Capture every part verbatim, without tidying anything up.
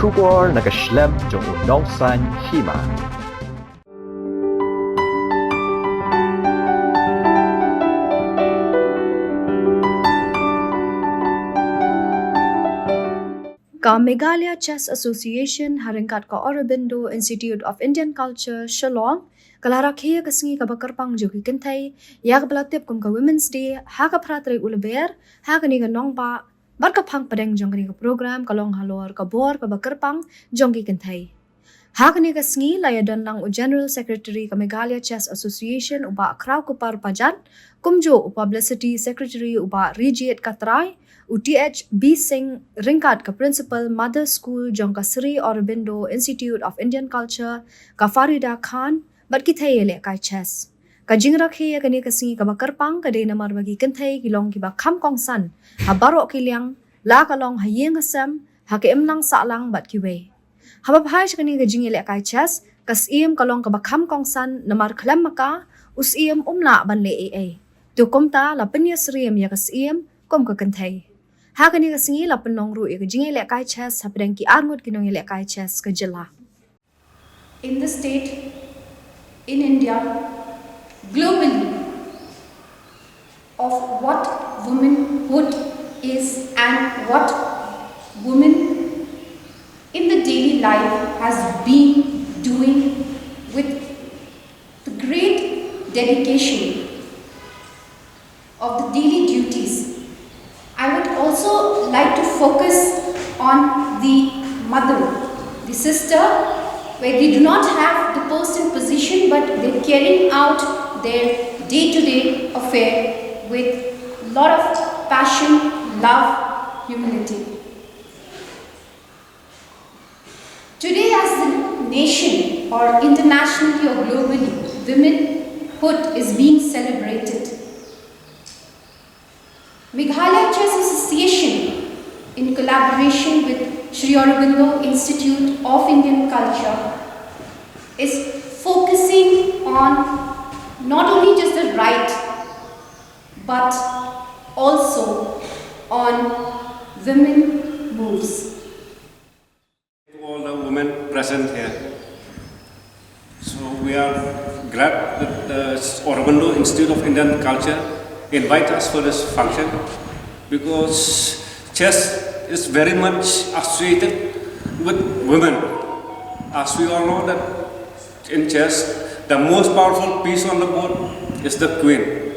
Khubor na ka shlem jong u nongsan hima. Ka Meghalaya Chess Association ha ryngkat ka Aurobindo Institute of Indian Culture, Shillong, ka la rakhe ïa ka sngi kaba kyrpang jong ki kynthei, ïa kaba la tip kum ka Women's Day, ha ka phra tarik u Lber, ha kane ka nongbah, bad ka phang pdeng jong kane ka program ka long halor ka bor kaba kyrpang jong ki kynthei. Ha kane ka sngi la ïadon lang u General Secretary ka Meghalaya Chess Association u Bah Khrawkupar Pajan, kumjuh u Publicity Secretary u Bah Rijit Katrai, u T H B Singh ryngkat ka Principal Mother School jong ka Sri Aurobindo Institute of Indian Culture, ka Farida Khan, bad ki thei ïalehkai chess. Ka jingrakhe ïa kane ka sngi kaba kyrpang ka dei namar ba ki kynthei ki long kiba kham kongsan ha baroh ki liang, la ka long ha ïing ha sem, ha ka imlang sahlang bad kiwei. Haba phai sha kane ka jingïalehkai chess, ka syiem ka long kaba kham kongsan namar khlem ma ka, u syiem um lah ban leh ei ei. To kumta la pynïasyriem ïa ka syiem kum ka kynthei. Ha kane ka sngi la pynlong ruh ïa ka jingïalehkai chess hapdeng ki arngut ki nongïalehkai chess ka jylla. In the state, in India, globally, of what womanhood is and what women in the daily life has been doing with the great dedication of the daily duties. I would also like to focus on the mother, the sister, where they do not have the post and position, but they're carrying out their day-to-day affair with lot of passion, love, humility. Today, as the nation or internationally or globally, womanhood is being celebrated. Meghalaya Chess Association, in collaboration with Sri Aurobindo Institute of Indian Culture, is focusing on not only just the right, but also on women moves. To all the women present here. So we are glad that the Aurobindo Institute of Indian Culture invite us for this function because chess is very much associated with women. As we all know that in chess, the most powerful piece on the board is the queen.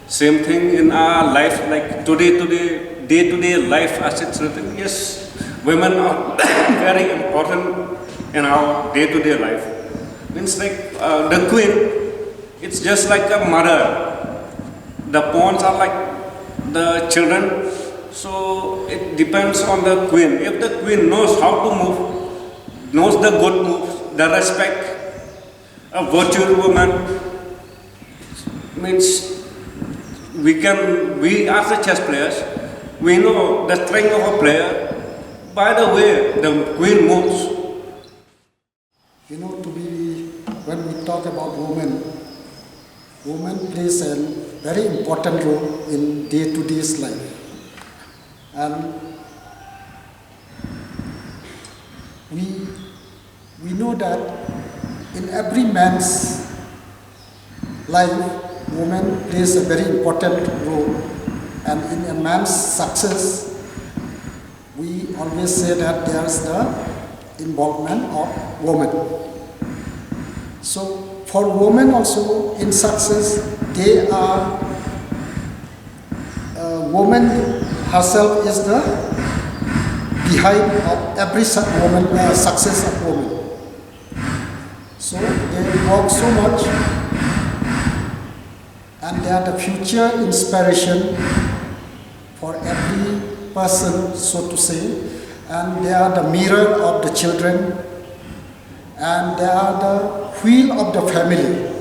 Same thing in our life, like today, today, day-to-day life, as it's written, yes, women are very important in our day-to-day life. Means like uh, the queen, it's just like a mother. The pawns are like the children. So it depends on the queen. If the queen knows how to move, knows the good moves, the respect, a virtual woman, means we can, we as the chess players, we know the strength of a player by the way the queen moves. You know, to be, when we talk about women, women plays a very important role in day-to-day's life. And we, we know that in every man's life, woman plays a very important role. And in a man's success, we always say that there's the involvement of women. So for women also in success, they are, uh, woman herself is the behind of every su- woman, uh, success of woman. So they work so much, and they are the future inspiration for every person, so to say, and they are the mirror of the children, and they are the wheel of the family.